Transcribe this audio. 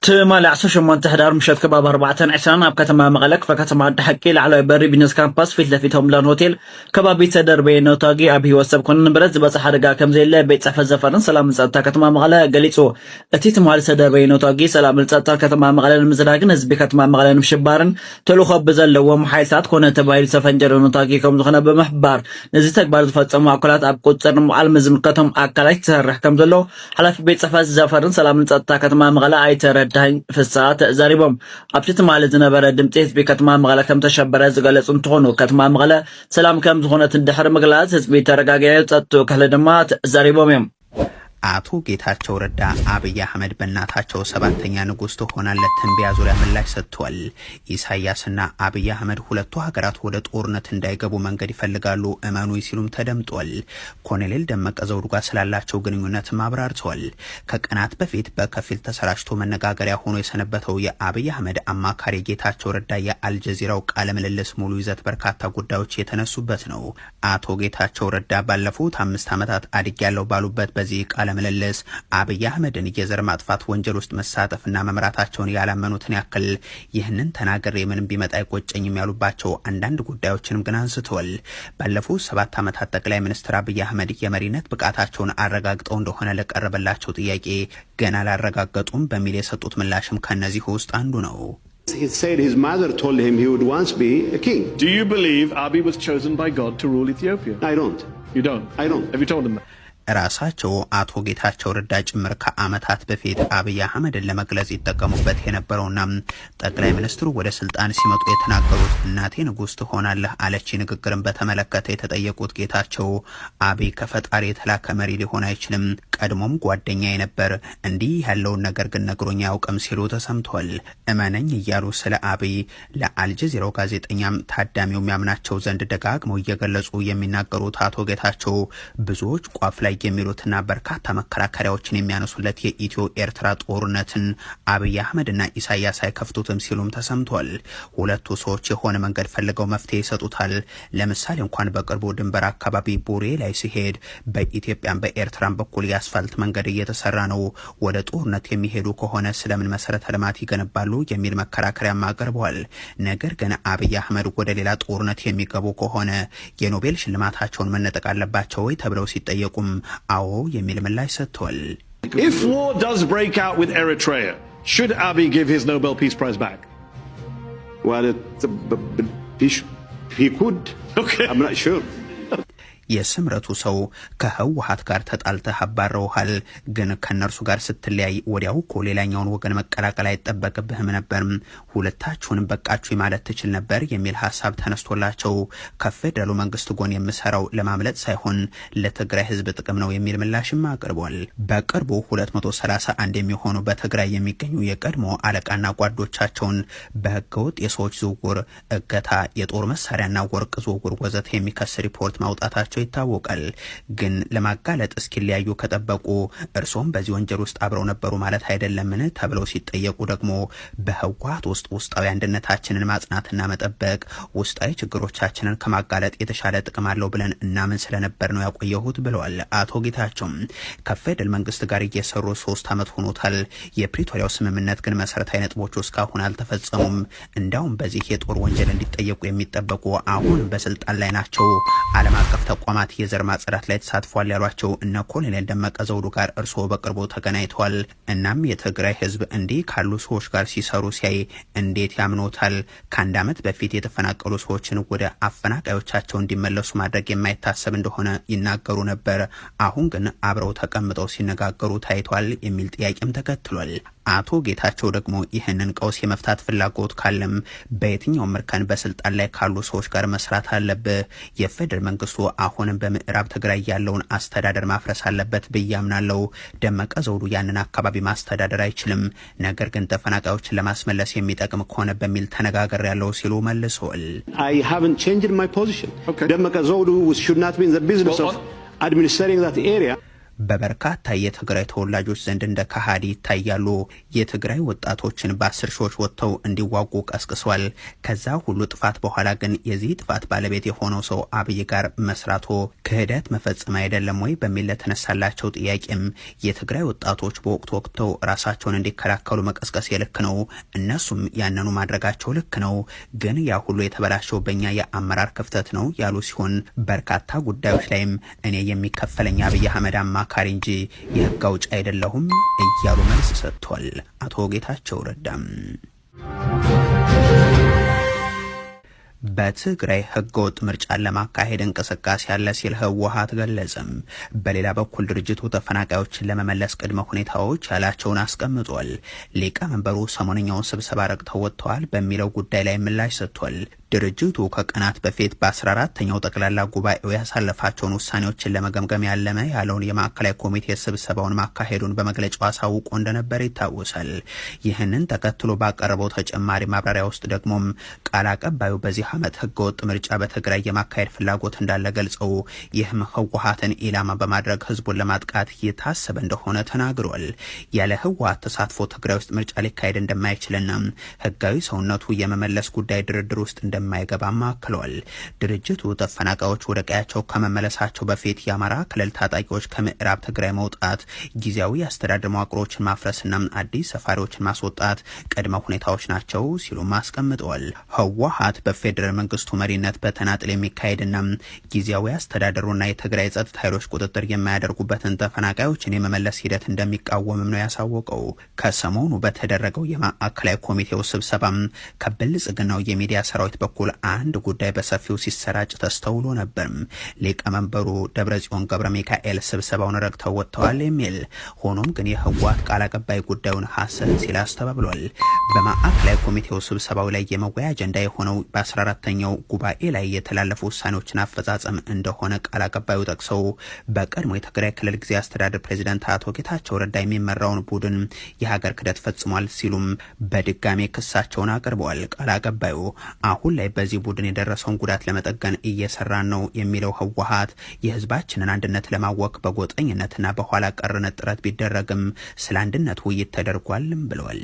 ትማሊ 18 ሕዳር ምሸት ከባቢ 4:20 ኣብ ከተማ መቐለ፣ ክፍለ ከተማ ዓዲ ሓቂ፣ ላዕለዋይ በሪ ቢዝነስ ካምፓስ ፊት ለፊት ሆምላንድ ሆቴል ከባቢ ዝተደርበየ ነታጒ ኣብ ሂወት ሰብ ኮነ ንብረት ዝበፅሐ ሓደጋ ከምዘየለ ቤት ፅሕፈት ዘፈርን ሰላምን ፀጥታ ከተማ መቐለ ገሊፁ። እቲ ትማሊ ዝተደርበየ ነታጒ ሰላምን ፀጥታን ከተማ መቐለ ንምዝራግን ህዝቢ ከተማ መቐለ ንምሽባርን ተልእኾ ብዘለዎም ሓይልታት ኮነ ተባሂሉ ዝተፈንጀረ ነታጒ ከምዝኾነ ብምሕባር፣ ነዚ ተግባር ዝፈፀሙ ኣካላት ኣብ ቁፅፅር ንምውዓል ምስ ዝምልከቶም ኣካላት ይሰርሕ ከምዘሎ ሓላፊ ቤት ፅሕፈት ዘፈርን ሰላምን ፀጥታ ከተማ መቐለ ኣይተ ረዳኸኝ ፍስሃ ተዛሪቦም። ኣብቲ ትማሊ ዝነበረ ድምፂ ህዝቢ ከተማ መቐለ ከምተሸበረ ዝገለጹ እንትኾኑ፣ ከተማ መቐለ ሰላም ከም ዝኾነት ድሕሪ ምግላፅ ህዝቢ ተረጋጊዑ ፀጥትኡ ክሕሉ ድማ ተዛሪቦም እዮም። አቶ ጌታቸው ረዳ አብይ አህመድ በእናታቸው ሰባተኛ ንጉስ ትሆናለህ ትንበያ ዙሪያ ምላሽ ሰጥቷል። ኢሳያስና አብይ አህመድ ሁለቱ ሀገራት ወደ ጦርነት እንዳይገቡ መንገድ ይፈልጋሉ፣ እመኑ ሲሉም ተደምጧል። ኮሎኔል ደመቀ ዘውዱ ጋር ስላላቸው ግንኙነትም አብራርተዋል። ከቀናት በፊት በከፊል ተሰራጭቶ መነጋገሪያ ሆኖ የሰነበተው የአብይ አህመድ አማካሪ ጌታቸው ረዳ የአልጀዚራው ቃለ ምልልስ ሙሉ ይዘት በርካታ ጉዳዮች የተነሱበት ነው። አቶ ጌታቸው ረዳ ባለፉት 5 ዓመታት አድጌያለሁ ባሉበት በዚህ ቃለ ምልልስ አብይ አህመድን የዘር ማጥፋት ወንጀል ውስጥ መሳተፍና መምራታቸውን ያላመኑትን ያክል ይህንን ተናግሬ ምንም ቢመጣ አይቆጨኝም ያሉባቸው አንዳንድ ጉዳዮችንም ግን አንስተዋል። ባለፉት 7 ዓመታት ጠቅላይ ሚኒስትር አብይ አህመድ የመሪነት ብቃታቸውን አረጋግጠው እንደሆነ ለቀረበላቸው ጥያቄ ገና አላረጋገጡም በሚል የሰጡት ምላሽም ከእነዚህ ውስጥ አንዱ ነው። He said his mother told him he would once be a king. Do you believe Abiy was chosen by God to rule Ethiopia? I don't. You don't? I don't. Have you told him that? ራሳቸው አቶ ጌታቸው ረዳ ጭምር ከዓመታት በፊት አብይ አህመድን ለመግለጽ ይጠቀሙበት የነበረውና ጠቅላይ ሚኒስትሩ ወደ ስልጣን ሲመጡ የተናገሩት "እናቴ ንጉስ ትሆናለህ አለች" ንግግርን በተመለከተ የተጠየቁት ጌታቸው አብይ ከፈጣሪ የተላከ መሪ ሊሆን አይችልም፣ ቀድሞም ጓደኛዬ ነበር፣ እንዲህ ያለውን ነገር ግን ነግሮኝ አያውቅም ሲሉ ተሰምቷል። እመነኝ እያሉ ስለ አብይ ለአልጀዚራው ጋዜጠኛም ታዳሚው የሚያምናቸው ዘንድ ደጋግመው እየገለጹ የሚናገሩት አቶ ጌታቸው ብዙዎች ቋፍ ላይ የሚሉትና በርካታ መከራከሪያዎችን የሚያነሱለት የኢትዮ ኤርትራ ጦርነትን አብይ አህመድና ኢሳያስ አይከፍቱትም ሲሉም ተሰምቷል። ሁለቱ ሰዎች የሆነ መንገድ ፈልገው መፍትሄ ይሰጡታል። ለምሳሌ እንኳን በቅርቡ ድንበር አካባቢ ቡሬ ላይ ሲሄድ በኢትዮጵያም በኤርትራም በኩል የአስፋልት መንገድ እየተሰራ ነው። ወደ ጦርነት የሚሄዱ ከሆነ ስለምን መሰረተ ልማት ይገነባሉ የሚል መከራከሪያም አቅርበዋል። ነገር ግን አብይ አህመድ ወደ ሌላ ጦርነት የሚገቡ ከሆነ የኖቤል ሽልማታቸውን መነጠቅ አለባቸው ወይ ተብለው ሲጠየቁም አዎ የሚል ምላሽ ሰጥተዋል። If war does break out with Eritrea, should Abiy give his Nobel Peace Prize back? Well, he could. Okay. I'm not sure. የስምረቱ ሰው ከህወሀት ጋር ተጣልተህ አባረውሃል፣ ግን ከእነርሱ ጋር ስትለያይ ወዲያው እኮ ሌላኛውን ወገን መቀላቀል አይጠበቅብህም ነበር፣ ሁለታችሁንም በቃችሁ ማለት ትችል ነበር የሚል ሀሳብ ተነስቶላቸው ከፌደራሉ መንግስት ጎን የምሰራው ለማምለጥ ሳይሆን ለትግራይ ህዝብ ጥቅም ነው የሚል ምላሽም አቅርቧል። በቅርቡ 231 የሚሆኑ በትግራይ የሚገኙ የቀድሞ አለቃና ጓዶቻቸውን በህገወጥ የሰዎች ዝውውር፣ እገታ፣ የጦር መሳሪያና ወርቅ ዝውውር ወዘተ የሚከስ ሪፖርት ማውጣታቸው ይታወቃል። ግን ለማጋለጥ እስኪለያዩ ከጠበቁ እርሶም በዚህ ወንጀል ውስጥ አብረው ነበሩ ማለት አይደለምን ተብለው ሲጠየቁ ደግሞ በህወሓት ውስጥ ውስጣዊ አንድነታችንን ማጽናትና መጠበቅ ውስጣዊ ችግሮቻችንን ከማጋለጥ የተሻለ ጥቅም አለው ብለን እናምን ስለነበር ነው ያቆየሁት ብለዋል። አቶ ጌታቸው ከፌደራል መንግስት ጋር እየሰሩ 3 ዓመት ሆኖታል። የፕሪቶሪያው ስምምነት ግን መሰረታዊ ነጥቦቹ እስካሁን አልተፈጸሙም። እንዲያውም በዚህ የጦር ወንጀል እንዲጠየቁ የሚጠበቁ አሁን በስልጣን ላይ ናቸው። ዓለም አቀፍ ተቋማት የዘር ማጽዳት ላይ ተሳትፏል ያሏቸው እነ ኮሎኔል ደመቀ ዘውዱ ጋር እርስዎ በቅርቡ ተገናኝተዋል። እናም የትግራይ ህዝብ እንዲህ ካሉ ሰዎች ጋር ሲሰሩ ሲያይ እንዴት ያምኖታል? ከአንድ ዓመት በፊት የተፈናቀሉ ሰዎችን ወደ አፈናቃዮቻቸው እንዲመለሱ ማድረግ የማይታሰብ እንደሆነ ይናገሩ ነበር። አሁን ግን አብረው ተቀምጠው ሲነጋገሩ ታይቷል የሚል ጥያቄም ተከትሏል። አቶ ጌታቸው ደግሞ ይህንን ቀውስ የመፍታት ፍላጎት ካለም በየትኛውም እርከን በስልጣን ላይ ካሉ ሰዎች ጋር መስራት አለብህ። የፌደራል መንግስቱ አሁንም በምዕራብ ትግራይ ያለውን አስተዳደር ማፍረስ አለበት ብዬ አምናለሁ። ደመቀ ዘውዱ ያንን አካባቢ ማስተዳደር አይችልም። ነገር ግን ተፈናቃዮችን ለማስመለስ የሚጠቅም ከሆነ በሚል ተነጋግሬያለሁ ሲሉ መልሰዋል። I haven't changed my position. Okay. Demeke Zewdu should not be in the business Well, of administering that area. በበርካታ የትግራይ ተወላጆች ዘንድ እንደ ከሃዲ ይታያሉ። የትግራይ ወጣቶችን በ10 ሺዎች ወጥተው እንዲዋጉ ቀስቅሷል። ከዛ ሁሉ ጥፋት በኋላ ግን የዚህ ጥፋት ባለቤት የሆነው ሰው አብይ ጋር መስራቶ ክህደት መፈጸም አይደለም ወይ በሚል ለተነሳላቸው ጥያቄም የትግራይ ወጣቶች በወቅቱ ወቅተው ራሳቸውን እንዲከላከሉ መቀስቀስ የልክ ነው፣ እነሱም ያንኑ ማድረጋቸው ልክ ነው። ግን ያ ሁሉ የተበላሸው በእኛ የአመራር ክፍተት ነው ያሉ ሲሆን በርካታ ጉዳዮች ላይም እኔ የሚከፈለኝ አብይ አህመድ አማካሪ እንጂ የህግ አውጭ አይደለሁም እያሉ መልስ ሰጥቷል። አቶ ጌታቸው ረዳም በትግራይ ህገወጥ ምርጫን ለማካሄድ እንቅስቃሴ አለ ሲል ህወሓት ገለጸም። በሌላ በኩል ድርጅቱ ተፈናቃዮችን ለመመለስ ቅድመ ሁኔታዎች ያላቸውን አስቀምጧል። ሊቀመንበሩ ሰሞነኛውን ስብሰባ ረግተው ወጥተዋል በሚለው ጉዳይ ላይ ምላሽ ሰጥቷል። ድርጅቱ ከቀናት በፊት በ14ተኛው ጠቅላላ ጉባኤው ያሳለፋቸውን ውሳኔዎችን ለመገምገም ያለመ ያለውን የማዕከላዊ ኮሚቴ ስብሰባውን ማካሄዱን በመግለጫው አሳውቆ እንደነበር ይታወሳል። ይህንን ተከትሎ ባቀረበው ተጨማሪ ማብራሪያ ውስጥ ደግሞም ቃል አቀባዩ በዚህ ዓመት ህገወጥ ምርጫ በትግራይ የማካሄድ ፍላጎት እንዳለ ገልጸው ይህም ህወሓትን ኢላማ በማድረግ ህዝቡን ለማጥቃት የታሰበ እንደሆነ ተናግሯል። ያለ ህወሓት ተሳትፎ ትግራይ ውስጥ ምርጫ ሊካሄድ እንደማይችልና ህጋዊ ሰውነቱ የመመለስ ጉዳይ ድርድር ውስጥ እንደማይገባም አክለዋል። ድርጅቱ ተፈናቃዮች ወደ ቀያቸው ከመመለሳቸው በፊት የአማራ ክልል ታጣቂዎች ከምዕራብ ትግራይ መውጣት፣ ጊዜያዊ የአስተዳደር መዋቅሮችን ማፍረስና አዲስ ሰፋሪዎችን ማስወጣት ቅድመ ሁኔታዎች ናቸው ሲሉም አስቀምጠዋል። ህወሓት በፌዴራል መንግስቱ መሪነት በተናጥል የሚካሄድና ጊዜያዊ አስተዳደሩና የትግራይ ጸጥታ ኃይሎች ቁጥጥር የማያደርጉበትን ተፈናቃዮችን የመመለስ ሂደት እንደሚቃወምም ነው ያሳወቀው። ከሰሞኑ በተደረገው የማዕከላዊ ኮሚቴው ስብሰባም ከብልጽግናው የሚዲያ ሰራዊት በኩል አንድ ጉዳይ በሰፊው ሲሰራጭ ተስተውሎ ነበር። ሊቀመንበሩ ደብረጽዮን ገብረ ሚካኤል ስብሰባውን ረግተው ወጥተዋል የሚል። ሆኖም ግን የህወሓት ቃል አቀባይ ጉዳዩን ሐሰት ሲል አስተባብሏል። በማዕከላዊ ኮሚቴው ስብሰባው ላይ የመወያያ አጀንዳ የሆነው በ14ተኛው ጉባኤ ላይ የተላለፉ ውሳኔዎችን አፈጻጸም እንደሆነ ቃል አቀባዩ ጠቅሰው በቀድሞ የትግራይ ክልል ጊዜያዊ አስተዳደር ፕሬዚደንት አቶ ጌታቸው ረዳ የሚመራውን ቡድን የሀገር ክህደት ፈጽሟል ሲሉም በድጋሜ ክሳቸውን አቅርበዋል። ቃል አቀባዩ አሁን ላይ በዚህ ቡድን የደረሰውን ጉዳት ለመጠገን እየሰራን ነው የሚለው ህወሓት የህዝባችንን አንድነት ለማወክ በጎጠኝነትና በኋላ ቀርነት ጥረት ቢደረግም ስለ አንድነት ውይይት ተደርጓልም ብለዋል።